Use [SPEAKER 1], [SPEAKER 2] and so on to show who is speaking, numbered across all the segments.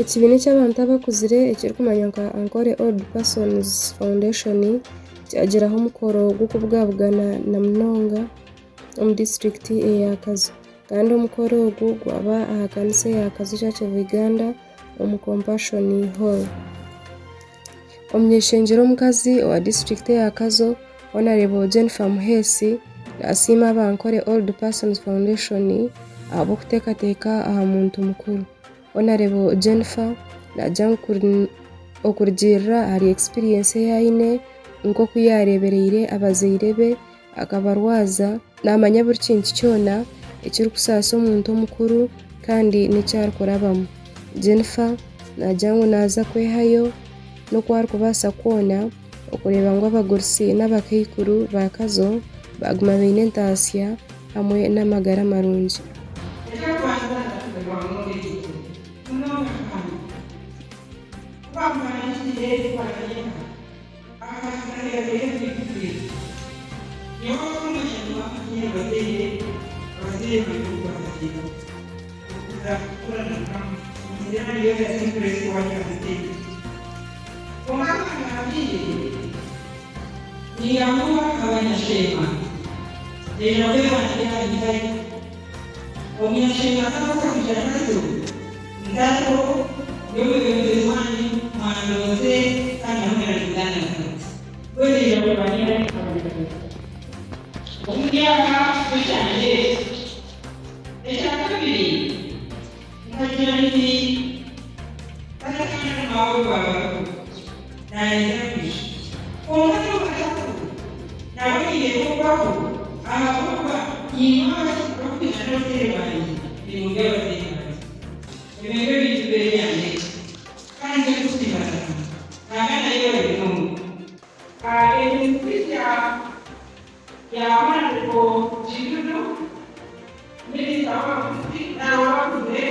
[SPEAKER 1] Ekibiina eky'abantu abakuzire ekirikumanywa nka Ankole Old Persons Foundation kyagiraho omukoro gw'okubugabugana na munonga omu disiturikiti eya Kazo. Kandi omukoro ogu gwaba aha kanisa eya Kazo Church of Uganda omu Compassion Hall. Omuny'eishengyero omukazi owa disiturikiti eya Kazo, Honarebo Jennifer Muheesi nasiima aba Ankole Old Persons Foundation ahabw'okuteekateeka aha muntu mukuru. Honarebo Jennifer naagira ngu okurugiirira ahari experience ei aine nk'oku yaareebereire abazaire be akabarwaza, naamanya buri kintu kyona ekirikusaasa omuntu omukuru kandi n'eki arikurabamu. Jennifer naagira ngu naaza kwehayo n'oku arikubaasa kwona okureeba ngu abagurusi n'abakaikuru ba Kazo baaguma baine entaasya hamwe n'amagara marungi.
[SPEAKER 2] Eky'okubanza ndashemererwa munonga ekyo munonga kandi ku baamuhandiikiire twakanyeka akakiteekateeka ebintu Nyowe okumanya nibakutumya abazaire abazaire bangye oku bakagira okuza kukura na Mukama ngira niyo the simplest way I can say it kwonka ku bangambiire Ningambura abanyasheema, naija kwewandiika ahari Ntaito. Omunyasheema tabaasa kwija Ntaito? Ntaito ndi omwebembezi wanyu, mwandonze kandi nawe naija Ntaito. Mbwenu naija kurwanira abanyataito. Obu ndi aha kw'ekyangye eki. Ekyakabiri, nkagira nti, Tata kandi na maawe baabariho, naayenda kwija. Kwonka n'obu batariho, nabwo nyine kubaho ahabw'okuba nyine abakwija n'abazaire bangye, nimurya abazaire bangye. Ebyo nibyo bintu by'ebyangye kandi ndikusiima Tata. Nangana yebare munonga. Egi ni speech ya Honourable Gidudu, Minisita w'abaguzi n'abakuzire.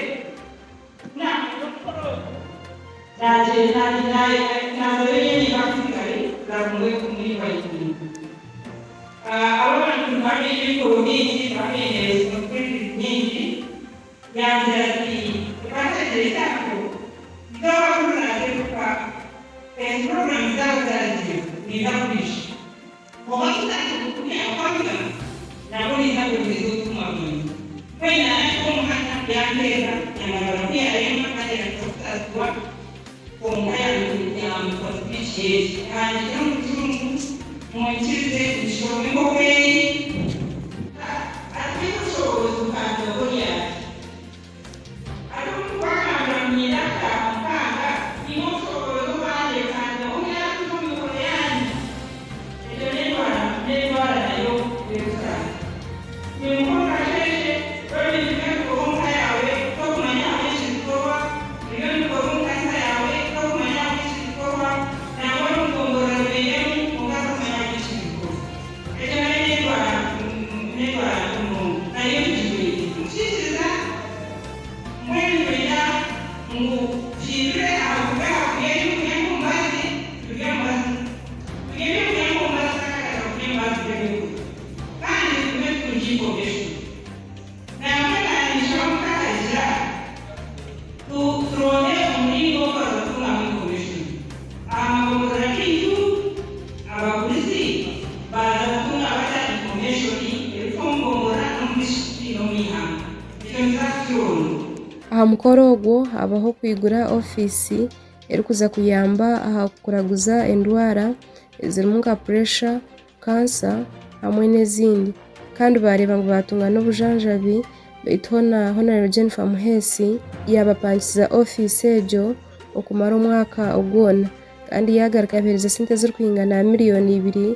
[SPEAKER 1] Aha mukoro ogwo habaho okwigura ofiisi erikuza kuyamba aha kuraguza endwara ezirimu nka puresha, kansa hamwe n'ezindi kandi baareeba ngu baatunga n'obujanjabi beitu hoona Hon. Jennifer Muheesi yaabapangisiza ofiisi egyo okumara omwaka gwona kandi yaagaruka yaabaheereza esente ezirikwingana miriyoni ibiri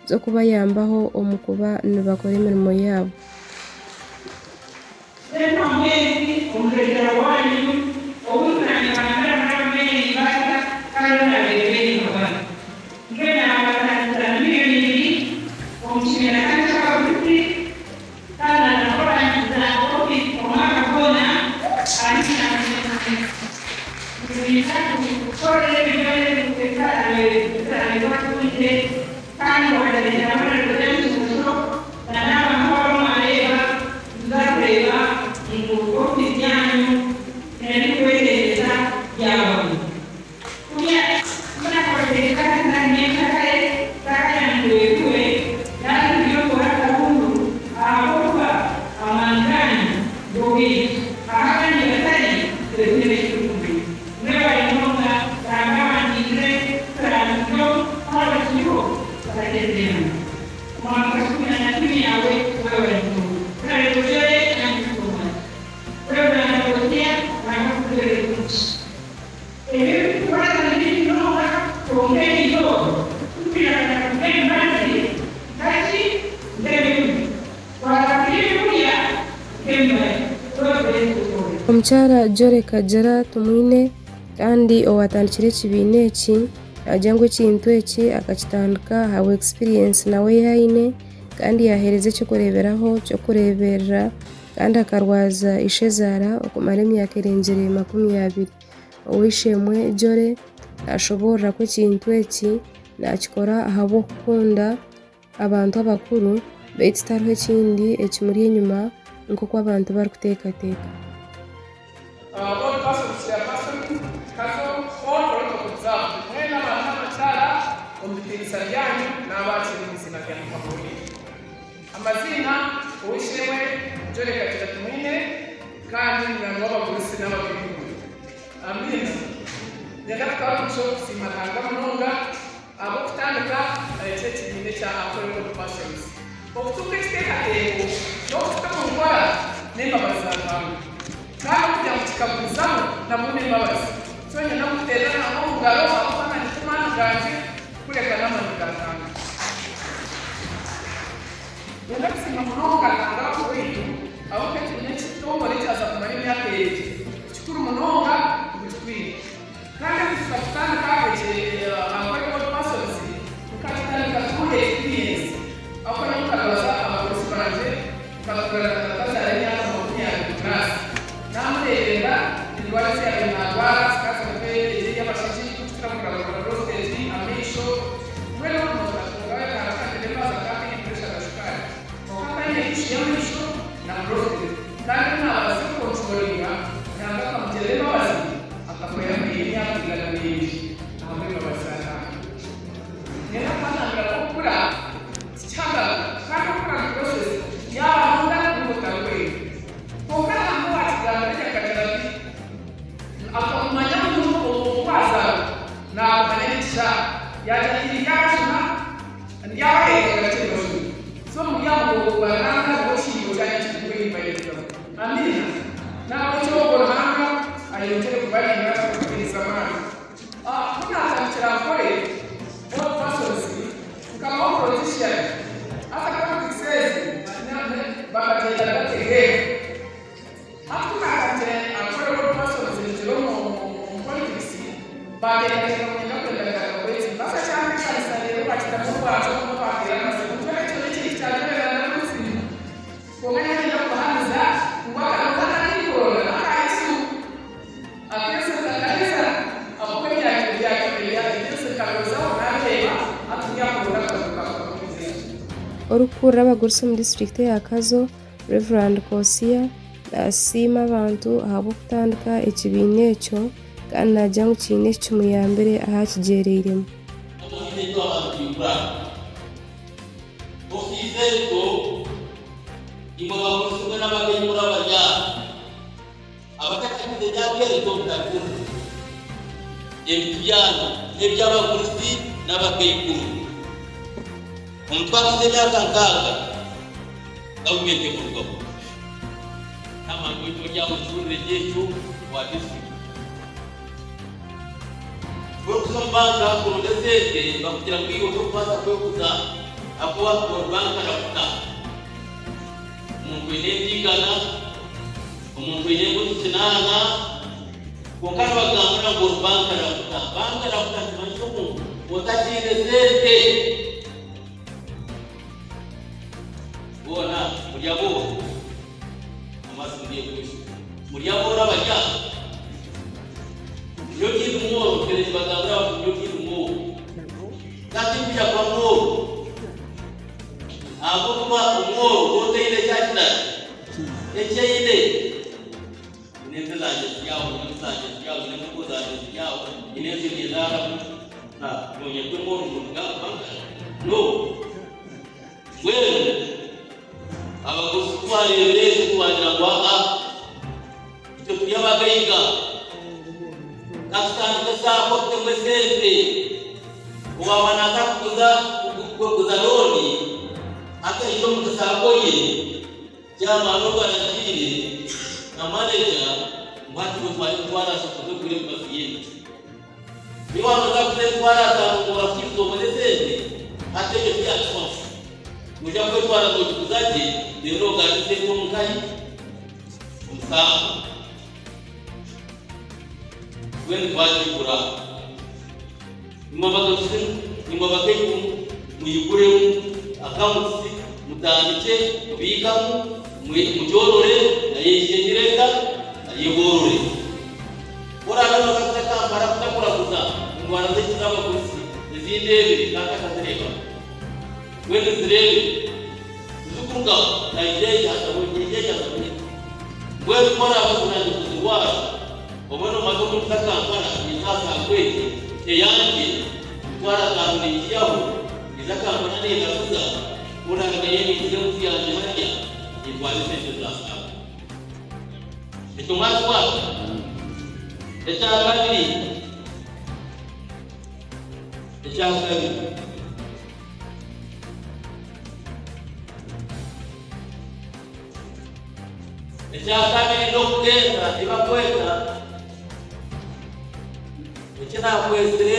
[SPEAKER 1] z'okubayambaho omu kuba nibakora emirimo yaabo.
[SPEAKER 2] Ssempa mwezi omuhwerekyera wanyu obu nkurangibangana muraba mwene nimbaasa kandi orabeere beene nkabona. Mbwenu naabatandikira na miriyoni ibiri omu kibiina kyanyu ky'abaguzi kandi naaza kubapangiza ofiisi omwaka gwona ahandi nituza kukorera ebyo byona ebi kandi wakagyenda na n'abantu abu mwareeba nituza kureeba ngu ofiisi yaanyu erikwetengyesa yaaba. yawe webale munonga. Honourable Jolly thank you so much. Reverend Hosea Ruhanga akuhereze omugisha. Ebi ebirikukwata ni bingi munonga kwonka eriizooba turikwija kutandika nk'emibazi, nkaki, nk'ebyokurya. Twaza kurya ebyokurya nk'emibazi. God bless you all.
[SPEAKER 1] Omukyara Jolly Kagira Tumwine kandi owatandikire ekibiina eki naagira ngu ekintu eki akakitandika ahabwa experience nawe ei aine kandi yaaheereza eky'okureeberaho ky'okureeberera kandi akarwaza ishezaara okumara emyaka erengire 20. Ow'eishe-emwe Jolly naashoboorora ku ekintu eki naakikora ahabw'okukunda abantu abakuru beitu tihariho ekindi ekimuri enyima nk'oku abantu barikuteekateeka.
[SPEAKER 3] All persons chairperson Kazo all protocol observed mwena abaana n'abakyara omu bitiinisa byanyu n'abaakira omu iziina rya Mukama waitu. Amaziina, Ow'eishe-emwe Jolly Kagira Tumwine kandi munywani w'abagurusi n'abakaikuru. Amiina. Niinyenda kutwara omugisha ogu kusiima Ruhanga munonga ahabw'okutandika eki ekibiina ekya Ankole Old Persons. Okutunga ekiteekateeko n'okukita omu nkora n'embabazi za Ruhanga. Kandi okugira ngu kikagumizamu nabwo n'embabazi. So niinyenda kuteera Ruhanga omu ngaro ahabw'okuba naanye ti maani gangye kureka n'amaani ga Ruhanga. Niinyenda kusiima munonga Ruhanga waitu ahabw'okuba ekibiina ekitongore ekyaza kumara emyaka egi kikuru munonga ngu kitwine. Kandi eki tukakitandika eki Ankole Old Persons tukakitandika through experience ahabw'okuba nyowe nkarwaza abagurusi bangye nkatura na tata azaara emyaka 20 plus namureeberera endwara ezi yaabaire naarwara zikaba ziri egi ey'abashagi kukira kuragura prostate, amaisho mbwenu Kwonka taine issue y'amaisho na prostate kandi ku naabaasa kucontrolinga Ruhanga akamugirira embabazi akahwera kumara emyaka 100 ahabw'embabazi za Ruhanga. Niinyenda kubagambira ku okukura tikihagaro kandi okukura ni process yaaba nonda ninga otarikwenda. Kwonka Ruhanga owakigambire akagira ati akamumanya omuntu oku azaarwa naakumanya n'ekishaara yaagira ati ndyakima Ndyabaheereza kakye buzima. So muryamugongo gwa Ruhanga niho ekihiingo kyanyu kirikwehimbahirizamu. Amiina. Nahabwekyo ogwo Ruhanga ayongyere kubarinda n'okubaheereza amaani. Ku naatandikire Ankole Old Persons, nkabaho politician. Haza politics ezi bakagyenda bategeera. Hati ku naatandikire Ankole Old Persons ngira omu politics, baateekateeka ngu niinyenda kwenda kutandika kwetsimba. Haza kyanteganisa reero baakitamu orwanju obumwe baateera amasimu. Kyona ekyo n'ekintu kyanyorobera ndakusiima. Kwonka niinyenda kubahamiza ngu akaroho akatinkuronda n'aka Yesu. Akeeso kakaheza ahabw'okuba ebyange nkabirozaho naabireeba hati ndyakuronda akaroho ka Mukama waitu Yesu.
[SPEAKER 1] Orikukurira abagurusi omu disiturikiti eya Kazo, Rev. Kosia nasiima abantu ahabw'okutandika ekibiina ekyo kandi naagira ngu kiine eki kimuyambire ahu akigyereiremu.
[SPEAKER 4] Gavumenti ekurugaho n'abantu baitu bari aho kihurire gyekyo wa disiturikiti. Ku orikuza omu banka kuronda esente bakugira ngu iwe torikubaasa kwekuza ahakuba ori banka rakuta. Omuntu oine ente igana, omuntu oine embuzi kinaana, kwonka nibagambira ngu ori banka rakuta. Banka rakuta nikimanyisa omuntu otakiine sente. Boona muri abooro, amazima ngiye kweshuka. Muri abooro abari aha? Nyowe tindi mworo, mbere nibagambira abantu nyowe tindi mworo. Ka tinkwija kuba mworo, ahabw'okuba omworo otaine eki akina eki aine. Nyine ente zangye ziri aho, nyine embuzi zangye ziri aho, nyine enkoko zangye ziri aho, nyine enju nindaaramu. Nonyetwa omworo ngu nigamba? No. Mbwenu abagurusi ku baareebire ekyo baagira ngu aa, itwe turi abagaiga, ka tutandike saako tutemu esente. Owaaba naaza kuguza kuguza looni, hati Akaija omu SACCO ye, chairman ogu aragiire na manager ngu hati otware emitwaro ashatu oze ogure emibazi y'ente. Iwe waaba oza kuguza emitwaro ataano ngu orakukiiriza obone esente, hati egyo tiyakicwamu. Noija kwetwara ngu ogiguza gye reero ogarure esente omu nkahi? Omu SACCO. Mbwenu twagigura aho. Imwe abagarusi, imwe abakaikuru, mwiguremu accounts, mutandikye kubiikamu, mugyorore, nayo eije egire eta? Nayo eboorore. Ku oraabe nooza kuza Kampala kuza kuraguza endwara zaitu z'abagurusi ezindeebire kandi akazireeba, mbwenu zireebe, tizikurugaho, naija egi hazaho egi, naija egi hazaho egi. Mbwenu ku oraabe ozirangye kuzirwara, Obwo nomaze okuntuza Kampala ninza aha SACCO egi eyangye mitwaro ataano ningihaho ninza Kampala nindaguza ku ndarugayo ningira enju yangye hariya nintwara esente za SACCO. Ekyo mwakikwata? Ekyakabiri ekyakabiri. Ekyakabiri n'okuteesa ei bakweta eki naakwetsire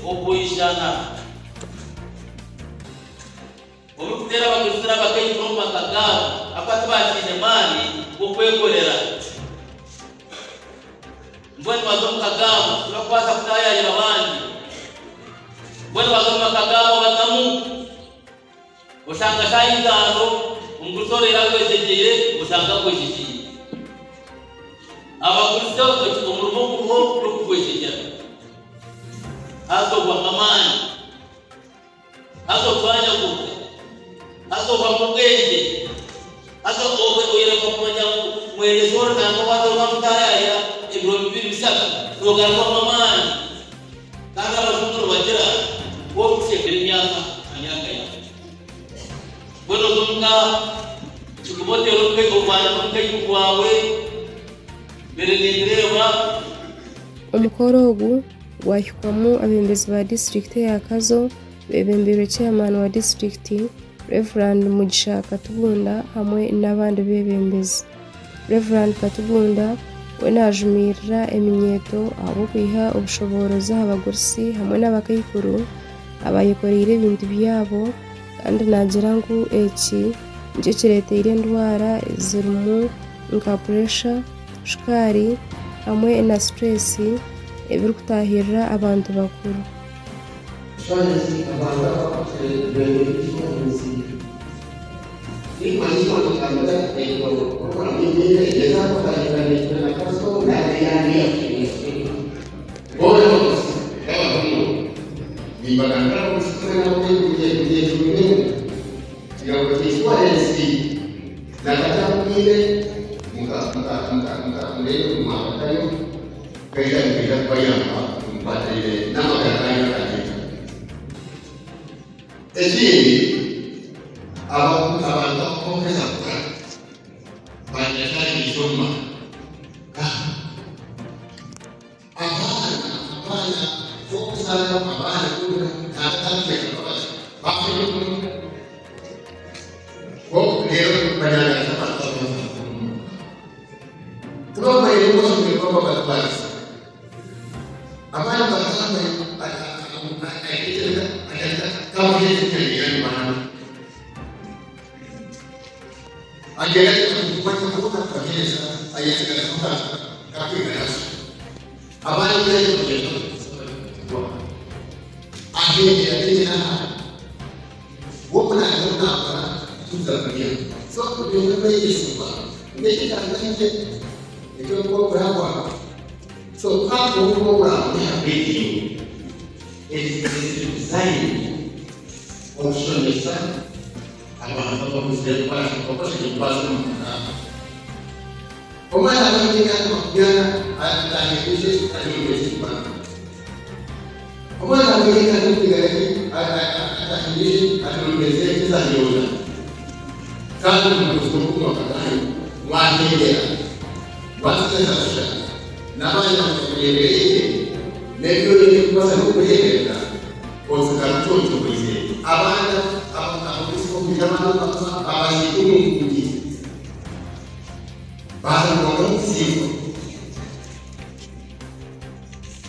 [SPEAKER 4] okwijana. Orikuteera abagurusi n'abakaikuru omu maka gaabo ahakuba tibakiine maani g'okwekorera. Mbwenu baza omu ka gaabo tibarikubaasa kutaayaayira abandi. Mbwenu baza omu maka gaabo bazamu. Oshanga shaaha itaano omugurusi oreeba agwejegyeire oshanga agwejegyeire. Abagurusi omurimo oguriho n'okugwejegyera. Haza ohwamu amaani, haza otwanyaguruka, haza ohwamu obwengye, haza oyerekwa kumanya ngu mwene sho ori nanka waaza waamutaayaayira ebiro bibiri bishatu noogarukwamu amaani. Kandi abajungu nibagira ngu orikushembera emyaka aha myaka yaawe. Mbwenu oze omuka kigume oteere orwane n'omukaiku gwawe mbere nindeeba.
[SPEAKER 1] Omukoro ogu gwahikwamu abeebembezi ba disiturikiti eya Kazo beebembeirwe Chairman wa disiturikiti, Rev. Mugisha Katugunda hamwe n'abandi beebembezi. Rev. Katugunda we naajumiirira eminyeeto ahabw'okwiha obushoboorozi aha bagurusi hamwe n'abakaikuru abayekoreire ebintu byabo kandi naagira ngu eki nikyo kireeteire endwara ezirimu nka puresha, shukaari hamwe na situreesi ebirikutaahirira abantu bakuru.
[SPEAKER 5] Ekindi, abantu abakuheza kukura bagyetandikisa omu maka. Abaana, abaana okusanga abaana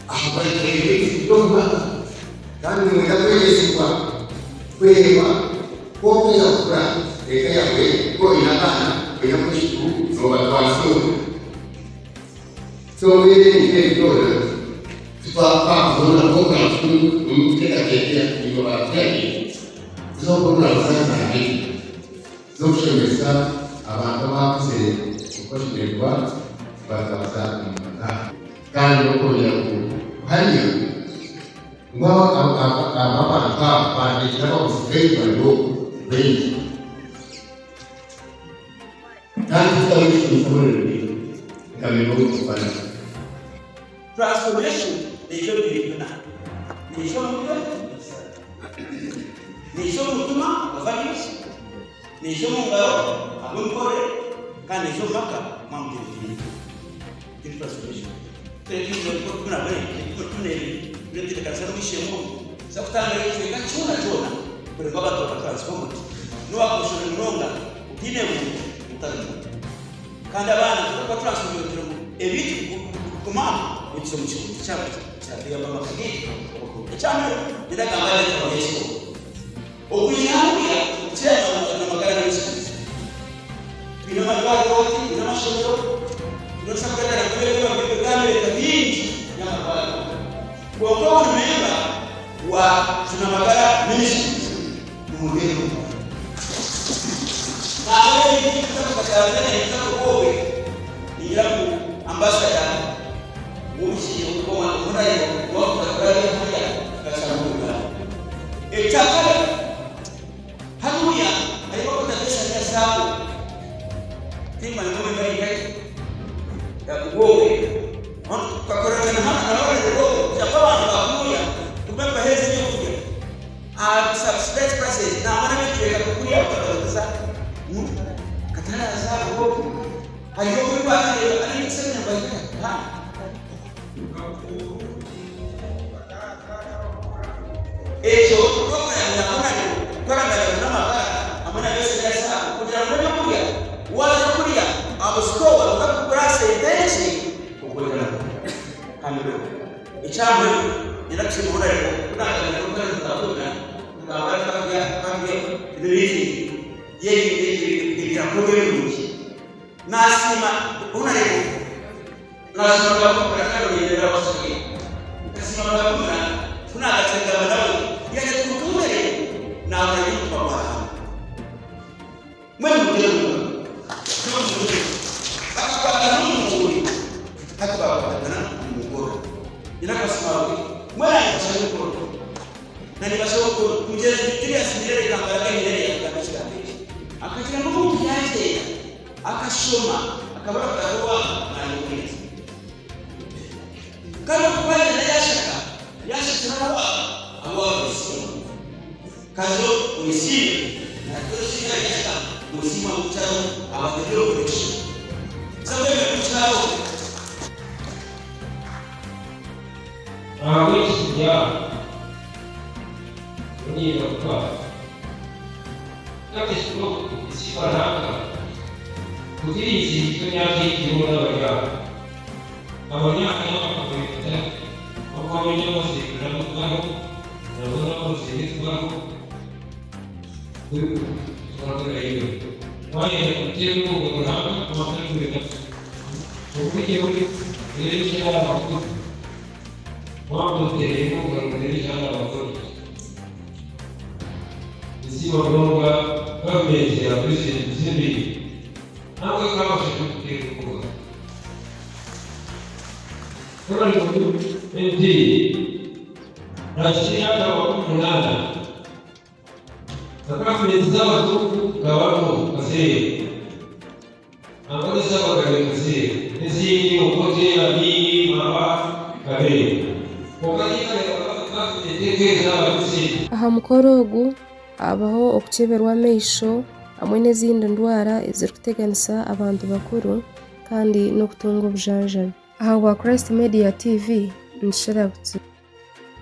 [SPEAKER 5] Ahabw'ebintu byona kandi nimwenda kwegyesibwa kureeba ku orikwija kukura eka yaawe ku oine abaana oine abaijukuru noobatwaza ota. So mbwenu ebintu ebi byona titwakuzoona kwonka omu nteekateeka imwe baabyaire z'okuba zaabire z'okushemeza abantu abaakuzire oku bashemereire kuba nibatwaza omu maka. Kandi n'okwongyera kuhamya ngu aba abantu aba baateekire abaguzi baitu bariho baingi. Kandi tutaho ekitiinisa muri Bibiliya nka mirimo y'okufaanana.
[SPEAKER 4] Transformation neija omu bintu bina. Neija omu mutwe, neija omu mutima, values, neija omu ngaro, ahabw'emikorere, kandi neija omu maka, mwamugyenzi. Kandi abaana kuba transforming ngu ebintu bigume aho ekisomo kyatuyamba amaka gaitu. Ekyamara nindagamba nti okwija hanuya kirayamba amagara g'ekikazi. Twine amarwariro hati, twine amashomero, twine obushaka bingi by'amarwariro. Kwonka buri memba wa Junamagara Ministries nimurwego Aha subsidized prices nangwa n'ab'ekicweka kukurya bakabaziza ngu kataraza oku hariho okuri kwakareeba kandi nikisemera ngu Ekyo program hamwe na kukoragana n'amagara hamwe na byose byasabo kugira ngu ebyokurya waza kurya aho store bakakugura sente nkye okwegana kandi Ekyambere, nyenda kusiima Honorable kunagambira ngu ntakunda kugamba meeting y'ebirakorwa ebirungi. Nasiima Honorable nasiima Gavumura kandi Basubye. Nkasiima Gavumura kunagatsengamba nawe yanyaturuka Honorable nahurira n'omutima gwa Ruhanga. Mbwenu muteere omukono. Bakakwatana omu mwoyo, hati baakwatagana omu bikorwa. Nyine akasuma we, mbwenu nibashabe emikono. Na nibashaba omukono. Mugyezi Julius Nyerere Kambarage Nyerere yaakugamba ekigambo eki. Akagira ngu omuntu yaagyenda akashoma akabura kutaaha owaabo naayehurira. Kandi okuba yagyenda yaashaka, yaashakira owaabo, ab'owaabo beesiima. Kazo oyesiime
[SPEAKER 6] Ahabw'enki turi aha? Niinyenda kufa. Nsiima Ruhanga kuturiinzire itwe emyaka egi yoona abari aha. Abari aha n'abakakwenda ahabw'okuba abazaire nabo tubaho, nabo n'abazaire tubaho. Gavumenti z'abazungu nkabamu nkazeera, nangwa n'ez'abagabe nkazeera, n'ezindi Obote, Amini, Maba nkabeera. Kwonka tinkareeba gavumenti erikweza abaguzi.
[SPEAKER 1] Aha mukoro ogu habaho okukyeberwa amaisho hamwe n'ezindi ndwara ezirikuteganisa abantu bakuru kandi n'okutunga obujanjabi. Ahabwa Christ Media TV, Nshira Butsyo.